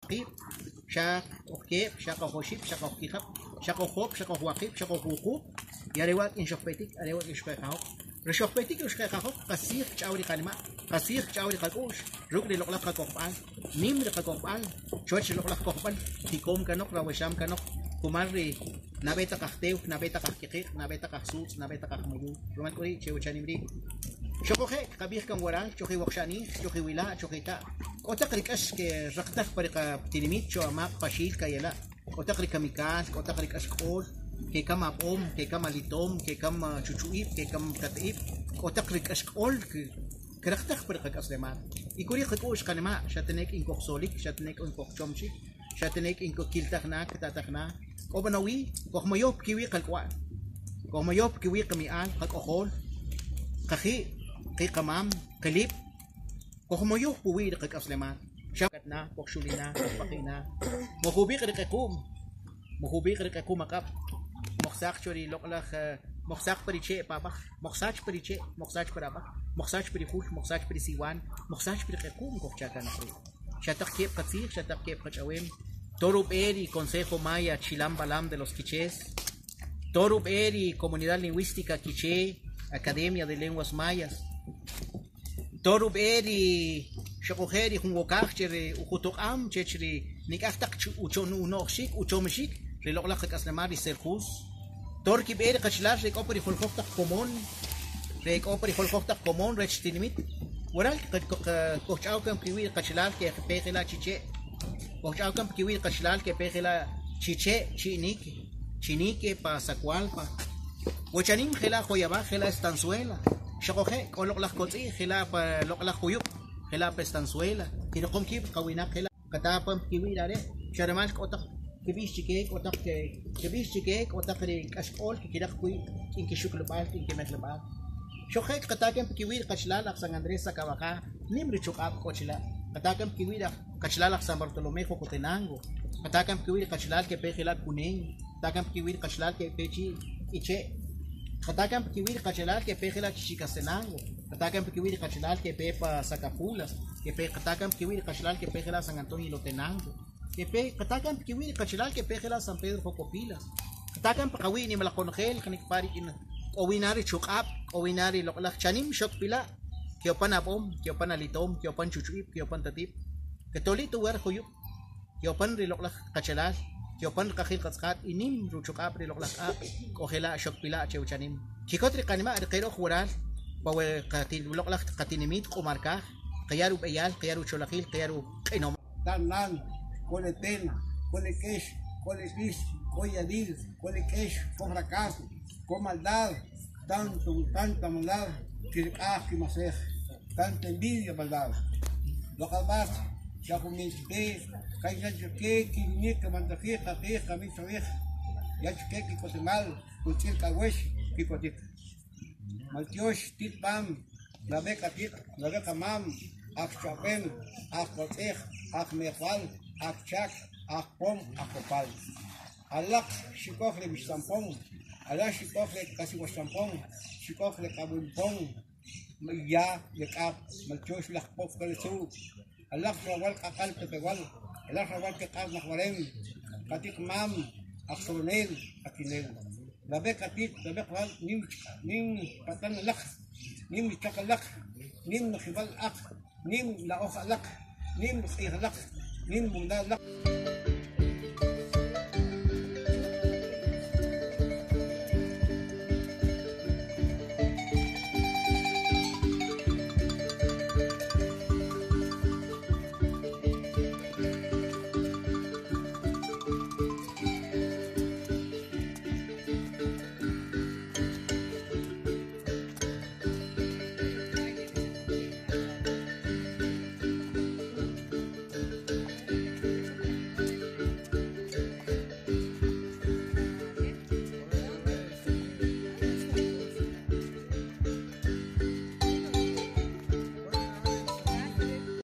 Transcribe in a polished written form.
Waqib', xaq oj keb', xaq oj oxib', xaq oj kijab', xaq oj job', xaq oj waqib', xaq oj wuqub', y are wa' k'in xojpetik, are wa' k'in xojqeqajoq. Ri xojpetik ri xqeqajoq qastzij kch'aw ri qanima', qastzij kch'aw ri qak'u'x ruk' ri loq'laj qakojb'al, nim ri qakojb'al chuwach ri loq'laj kojb'al jikom kanoq, rawexam kanoq kumal ri nab'e taq ajtew, nab'e taq ajkiqiq', nab'e taq ajsutz', nab'e taq ajmuyul. Rumal k'u ri' che uchanim ri' xuquje' kqab'ij kan waral, chujiwoqxa'nij, chujiwila', chujita'. K'o taq ri k'ax keraqtaj pa ri qatinimit cho amaq' Paxil Kayala', k'o taq ri kamikal, k'o taq ri k'axk'ol, kekam ab'om, kekam alitom, kekam chuchu'ib', kekam tata'ib', k'o taq ri k'axk'ol kraqtaj pa ri qak'aslemal. Y k'u ri' qak'u'x qanima' xa ta ne k'in kojsolik, xa ta ne k'in kojchomxik, xa ta ne k'in kiltaj na, kta'taj na. K'o b'anowi kojmoyow pkiwi' qalk'wa'l, kojmoyow pkiwi' qami'al, qak'ojol, qaji', qi' qamam, qilib'. Kojmoyow puwi' ri qak'aslemal, xa katna, kojxulina, kojpaqina. Mojub'iq' ri q'equm, mojub'iq' ri q'equm aq'ab', mojsaq cho ri loq'laj, mojsaq pa ri che' pa ab'aj, mojsach pa ri che', mojsach pa ri ab'aj, mojsach pa ri jul, mojsach pa ri siwan, mojsach pa ri q'equm kojcha' kanoq ri'. Xa taq keb' qatzij, xa taq keb' qach'awem. Tor ub'e ri Consejo Maya Chilam Balam de los Quichés, tor ub'e ri Comunidad Lingüística Quiché, Academia de Lenguas Mayas. Tor ub'e ri xuquje' ri jun wokaj che ri ujutuq'am chech ri nik'aj taq uno'jxik uchomaxik ri loq'laj qak'aslemal ri Serjus. Tor kib'e ri qachalal ri e k'o pa ri joljoj taq komon, ri e k'o pa ri joljoj taq komon rech tinimit. Waral kojch'aw kan piwi' ri qachalal kepe jela' Chi Che', kojch'aw kan piwi' ri qachalal kepe jela' Chi Che', Chi'nik, Chinique, pa Zacualpa, Wachanim jela' Joyabaj, jela' Estanzuela. Xuquje' k'o loq'laj kotz'i'j jela' pa loq'laj juyub', jela' pa Estanzuela, kiriqom kib' qawinaq jela' katapam kiwi' ri are', xa rumal k'o taq kb'ix chike, k'o taq kb'ix chike, k'o taq ri k'axk'ol kkiraq wi k'in kixuklub'al, k'in kimeqlub'al. Xuquje' kqata kan kiwi' ri qachalal aj San Andrés Sacabajá, nim ri chuq'ab' k'o chila', kqata kan kiwi' ri qachalal aj San Bartolomé Jocotenango, kqata kan kiwi' ri qachalal kepe jela' Cunén, kqata kan kiwi' ri qachalal kepe chi' K'iche', kqata kan kiwi' ri qachalal kepe jela' Chichicastenango, kqata kan kiwi' ri qachalal kepe pa Sacapulas, kepe kqata kan kiwi' ri qachalal kepe jela' San Antonio Ilotenango, kepe kqata kan kiwi' ri qachalal kepe jela' San Pedro Jocopilas, kqata kan pa qawi' nimalaj qonojel janik'pa' ri k'o wi na ri chuq'ab', k'o wi na ri loq'laj chanim xok pila', ke'opan ab'om, ke'opan alitom, ke'opan chuchu'ib', ke'opan tatib', ketoli' tuwer juyub', ke'opan ri loq'laj qachalal, ke'opan ri qajil qatz'aqat y nim ruchuq'ab' ri loq'laj q'aq' k'o jela' xok pila' che uchanim. Kikot ri qanima' ri qeroj waral pa we loq'laj qatinimit Q'umarkaj, qaya' rub'eyal, qaya' rucholajil, qaya' ruq'inomal. Tat nan, k'o le pena, k'o le k'ex, k'o le b'is, k'o yab'il, k'o le k'ex, k'o fracaso, k'o maldad, tanto, tanta maldad kirq'aj kimasej, tanta envidia, maldad. Loq'ab'al xa jun min chke, kayna chke kimik kab'antajik qaq'ij kamik chawij, ya chke kik'otemal, utzil k'awex kik'otik. Maltyox tit b'am, nab'e qatit, nab'e qamam, ajch'ab'em, ajkotz'ij, ajmejwal, ajchak, ajpom, ajkopal. Alaq xikoj le mixtampon, alaq xikoj le kasiwaxtampon, xikoj le k'awinpon, ya le k'ab', maltyox laj pop kalesu, alaq rawal q'aq'al pepewal, alaq rawal keq'ab' najwarem, qatit mam, ajsoronel, atinel. Nab'e qatit, nab'e qal, nim nim patan alaq, nim chak alaq, nim nojib'al aq, nim na'oj alaq, nim q'ij alaq, nim munda alaq.